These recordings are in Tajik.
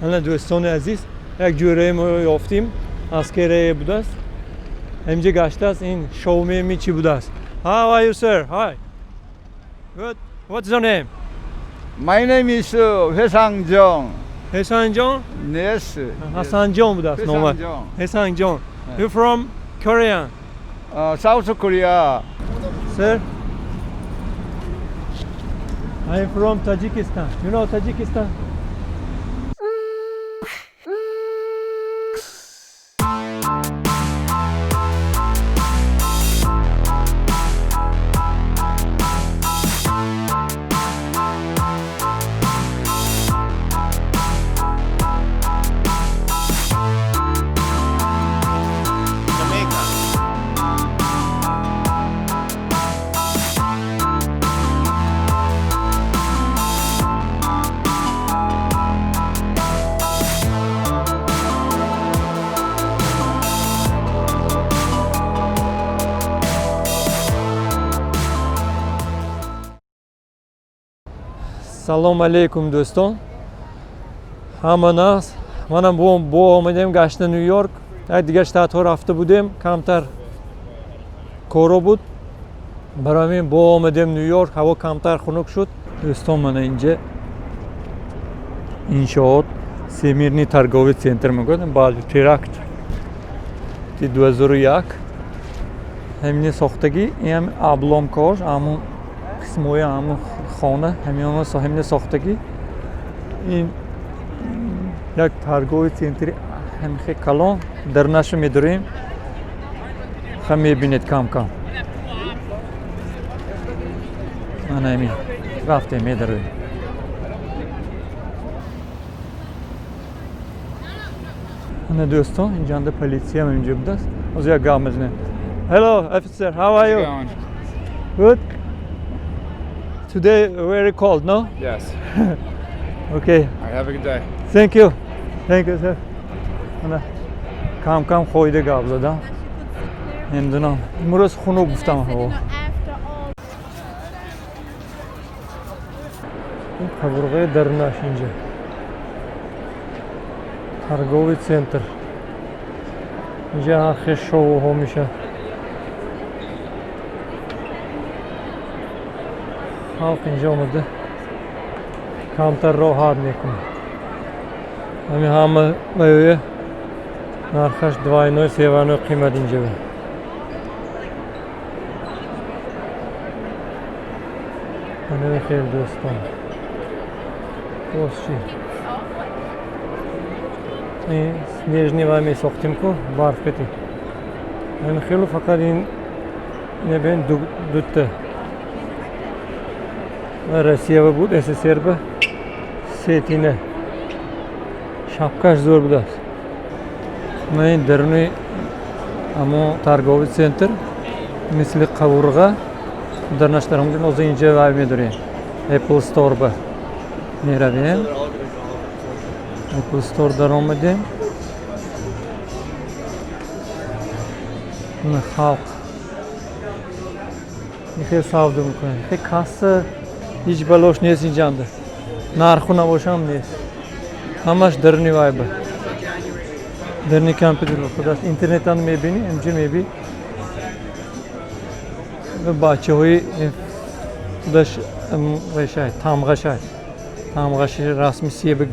Ана дӯстони азиз, як ҷӯрае мо ёфтим, аскерае будааст. Ҳаминҷа гаштааст, ин шоумеми чӣ будааст. How are you, sir? Hi. Good. What's your name? My name is Hwesang Jung. Ҳесанҷон? Yes. Ҳасанҷон будааст нома. Hwesang-jung. Ҳесанҷон. You from Korea? South Korea. Sir? I am from Tajikistan. You know Tajikistan? Салом алейкум, дӯстон, ҳама нас. Манам бо омадем гашта Ню Йорк, як дигар штатҳо рафта будем, камтар коро буд, барои ҳамин бо омадем Ню Йорк, ҳаво камтар хунук шуд. Дӯстон, мана инҷа иншоот, Всемирный торговый центр мегӯяд, баъди теракт ти 2001 ҳамини сохтагӣ, ин обломкош, ҳамун қисмҳои ҳамун хона ҳамина сохтагӣ. Ин як торговый центри ҳамихе калон, дарунаша медорем, ха мебинед кам кам. Ана ҳамин рафтем, медароем. Ана дӯстон, инҷанда политсиям инҷа будааст, ҳозир як гап мезанем. Hello, officer, how are you? Good. Today very cold, no? Yes. Okay. All right, have a good day. Thank you. Thank you, sir. Ана кам кам хоида гап задам. Намедонам. Имрӯз хунук гуфтам ҳаво. Ин қабурғаи дарунаш инҷа. Торговый центр. Инҷа ҳар хел шоуҳо мешавад. Халқ инҷа омада камтар роҳат мекунад. Ҳамин ҳама баёя нархаш двойной, севойной қимат инҷа. Ана хел, дӯстон. Боз чӣ? Ин снежный вай месохтем ку, барф кати. Ҳамин хелу фақат ин небен дута. Россиява буд, СССР ба сетина. Шапкаш зӯр будааст. Ман ин даруни ҳамон торговый центр мисли қабурға дарунаш даромадем, ҳозир инҷа вай медорем. Apple Store ба меравем. Apple Store даромадем. Халқ ин хел савдо мекунад. Хе касса ҳеҷ балош нест инҷанда. Нарху набошам нест. Ҳамаш даруни вай ба. Даруни компютер худаш интернетан мебинӣ, инҷа меби. Бачаҳои худаш вайшай, тамғашай. Тамғаши расми себи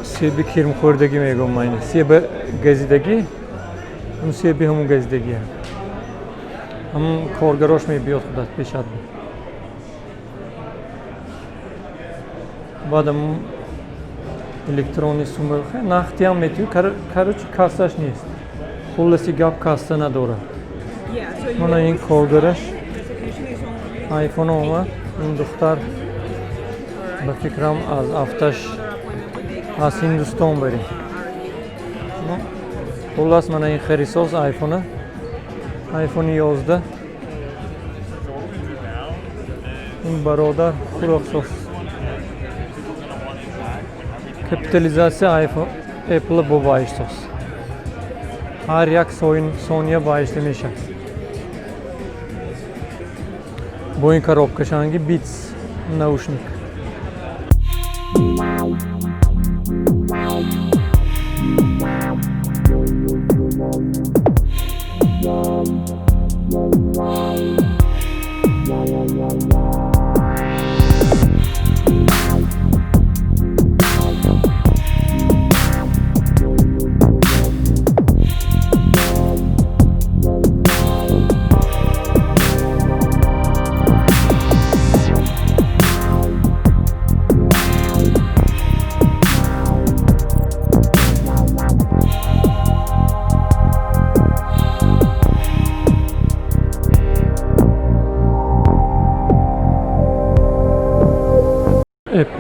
себи кирмхӯрдагӣ мегӯям ман ина. Себи газидагӣ, ҳамун себи ҳамун газидагӣ. Ҳамун коргарош мебиёд худаш пешат. Баъд ҳамун электронный сумма нахтиам метиҳ, короче, кассаш нест. Хулоси гап, касса надорад. Мана ин коргараш айфон омад, ин духтар ба фикрам аз афташ аз Ҳиндустон барем. Хуллас, мана ин харисоз айфона, айфони 11. Ин бародар хӯроксоз. Капитализатсия айфон Apple бо баҳиштост. Ҳар як сония баҳишта мешавад. Бо ин коробкашанги Beats наушник.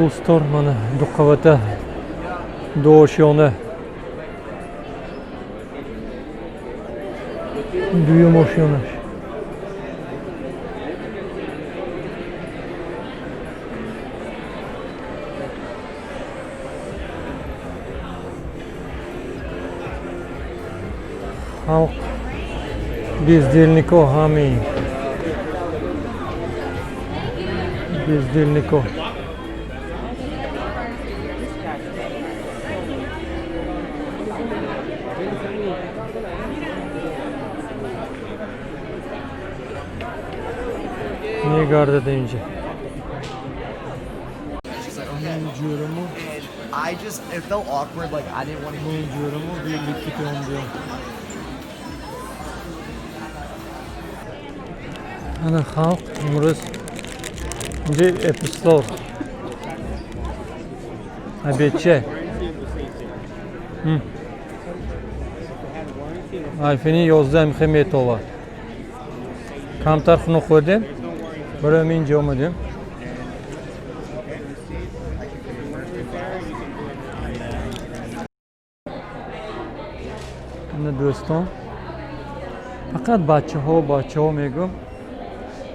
Apple Store mana ду қавата, ду ошёна. Дуюм ошёнаш. Халқ бездельнико, ҳамин бездельнико. Мегардад инҷа. Ҷӯрамо. I just, it felt awkward, like I didn't want to. Ҷӯрамо лифти он. Ана халқ имрӯз инҷа Apple Store. Обедча. iPhone 11 мехе метова. Камтар хунук хӯрдем. Барои ҳамин инҷа омадем. Ана дӯстон, фақат бачаҳо, бачаҳо мегӯм.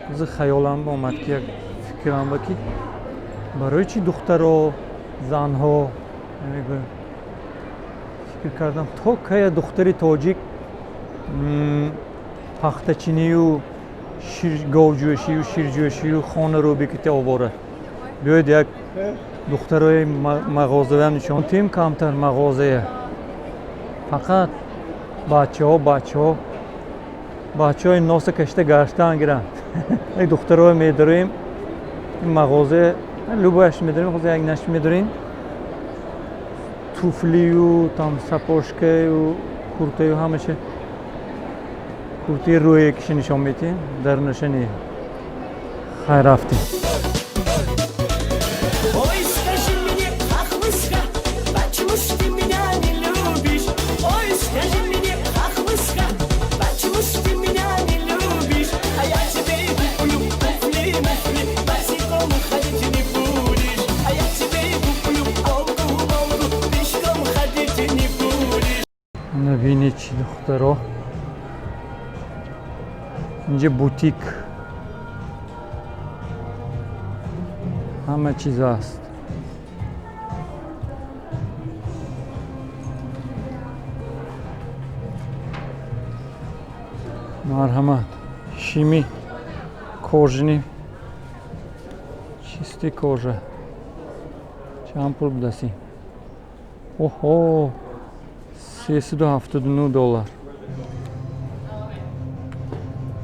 Ҳозир хаёлам омад ки як фикрам ба ки барои чӣ духтаро, занҳо мегӯям. Фикр кардам, то кая духтари тоҷик пахтачинию говҷӯшию ширҷӯшию хонарӯбӣ ките овора. Биёед як духтарои мағозаам нишон тим, камтар мағозая. Фақат бачаҳо, бачаҳо, бачаҳои носа кашида гаштаан гиранд. Як духтарои медароем ин мағоза, любояш медарем, ҳозир як нашр медарем. Туфлию, там сапожкаю, куртаю ҳамаша. Куртаи рӯе киши нишон медиҳем, дарунаша не. Хайр, рафтем. Ой, скажи мне, хохлушка, почему ж ты меня не любишь? Ой, скажи мне, хохлушка, почему ж ты меня не любишь? А я тебе куплю туфли, муфли, босиком ходить не будешь. А я тебе куплю полку, волгу, пешком ходить не будешь. Ана бинед чӣ духтаро. Инҷа бутик. Ҳама чиз аст. Марҳамат. Шими кожини. Чистый кожа. Чанд пул будаси? Оҳо! 379 доллар.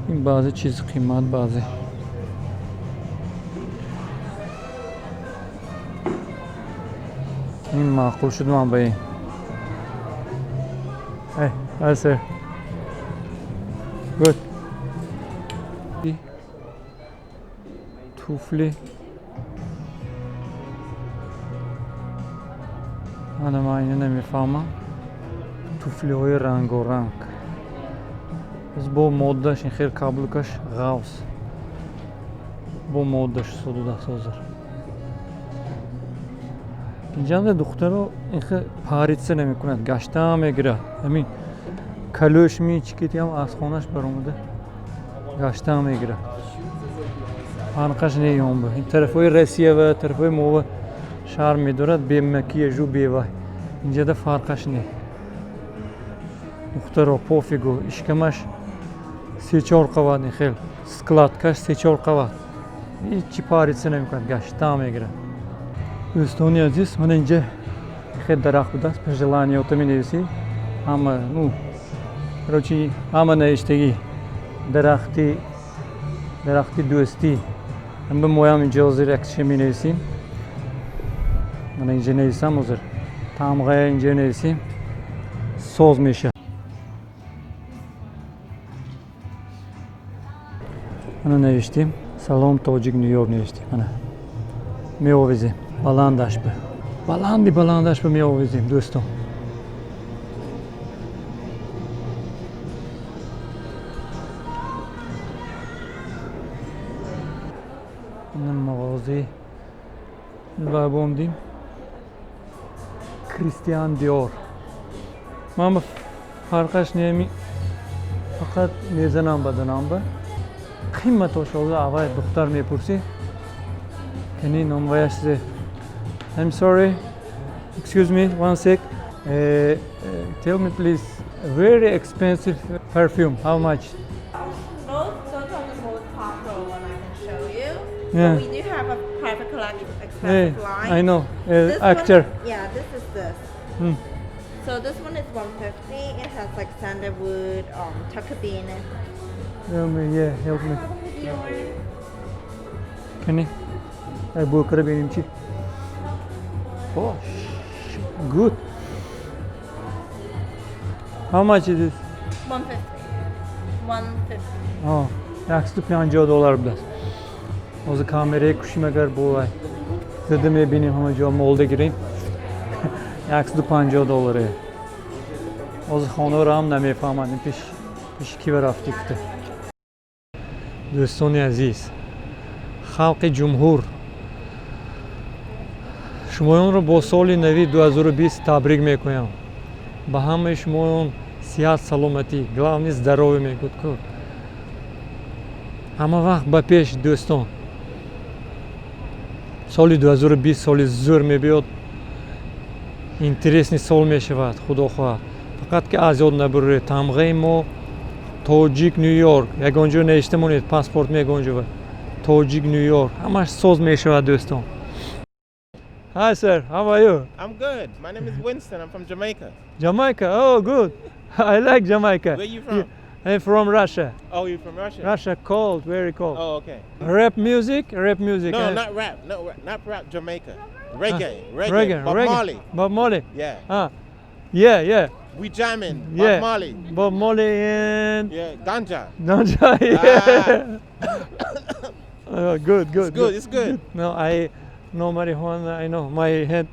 Ин баъзе чиз қимат, баъзе. Ин маъқул шуд ман ба ин. Hey, hi sir. Good. Туфли. Ана ман ино намефаҳмам. Туфлиҳои рангоранг. Боз бо моддаш ин хел каблукаш ғавс. Бо моддаш судудааст ҳозир. Инҷанда духтаро ин хел париться намекунад, гаштаам мегирад. Ҳамин калӯш мичикитиам аз хонаш баромада гаштаам мегирад. Фарқаш не ёнба. Ин тарафҳои Россия ва тарафҳои мова шаҳр медорад бе макияжу бевай. Инҷада фарқаш не. Духтаро пофигу, ишкамаш се-чор қават ин хел, складкаш се-чор қават. Ҳеҷ париться намекунад, гаштаам мегирад. Дӯстони азиз, мана инҷа хел дарахт будааст, пожеланиёта менависӣ. Ҳама, ну, короче, ҳама навиштагӣ. Дарахти, дарахти дӯстӣ. Ҳама моям инҷа ҳозир якчиша менависем. Мана инҷа нависам ҳозир. Тамғая инҷа нависем. Соз мешавад. Мана навиштем. Салом тоҷик Нью-Йорк навиштем. Мана меовезем. Баландаш ба. Баланди баландаш ба меовезем, дӯстон. Ин мағозаи Ва бомдим Кристиан Диор. Ман ба фарқаш неми, фақат мезанам баданам ба қиматош. Ҳозир аввал духтар мепурсӣ, кани номваяш зе. I'm sorry, excuse me one sec. Tell me, please, very expensive perfume, how much? Those are the most popular one I can show you. Yeah. But we do have a private collection expensive line. I know. This Actor. One, yeah, this is this. So this one is 150. It has like sandalwood, tonka bean. Help me, yeah, help me. Кани як бӯ кара бинем чӣ. Oh, good. How much is it? 150. 150. Oh, 150 доллар будааст. Ҳозир камераи кушим, агар бо зада мебинем, ҳама ҷо молда гирем. 150 долларе. Ҳозир хонаро ҳам намефаҳманд, ин пеш пеши кива рафтӣ гуфта. Дӯстони азиз, халқи ҷумҳур, шумоёнро бо соли нави 2020 табрик мекунам. Ба ҳамаи шумоён сиҳат, саломатӣ, главный здоровье мегӯд ку. Ҳама вақт ба пеш, дӯстон. Соли 2020 соли зӯр мебиёд, интересный сол мешавад, худо хоҳад. Фақат ки аз ёд набуред, тамғаи мо Тоҷик Ню Йорк. Ягон ҷо навишта монед, паспорт мегон ҷо Тоҷик Ню Йорк, ҳамаш соз мешавад, дӯстон. Hi, sir, how are you? I'm good. My name is Winston. I'm from Jamaica. Jamaica. Oh, good. I like Jamaica. Where you from? I'm from Russia. Oh, you're from Russia. Russia, cold, very cold. Oh, okay. Rap music, rap music. No, eh? not rap. No, not rap. Jamaica. Reggae. Reggae. Reggae, Bob reggae. Marley. Bob Marley. Yeah. Ah, yeah. We jamming. Yeah. Bob Marley. Bob Marley and Yeah. Ganja. Ganja. Yeah. Good, good. It's good. It's good. No, I no marijuana. I know my head.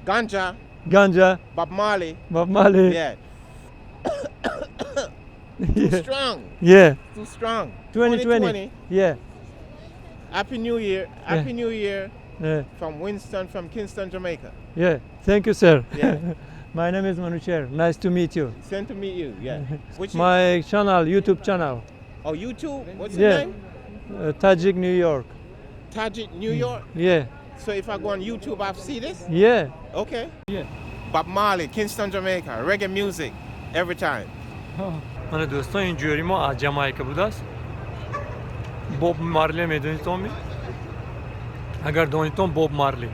Ganja. Ganja. Bob Marley. Bob Marley. Yeah. Too strong. Too strong. 2020. Yeah. Happy New Year. Happy New Year from Winston from Kingston, Jamaica. Yeah. Thank you, sir. Yeah. My name is Manucher. Nice to meet you. Same to meet you. Yeah. Which My channel, YouTube channel, Oh, YouTube. What's your name? Tajik New York. Tajik New York. Yeah. So if I go on YouTube, I'll see this? Yeah. Okay. Yeah. Bob Marley, Kingston, Jamaica. Reggae music every time. Мана, дӯстон, ин ҷӯри мо аз Ҷамайка будааст. Боб Марли медонитон ми? Агар донитон, Боб Марли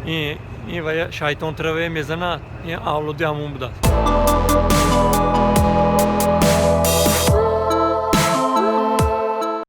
ин ва шайтон траве мезанад, ин авлоди ҳамон будааст.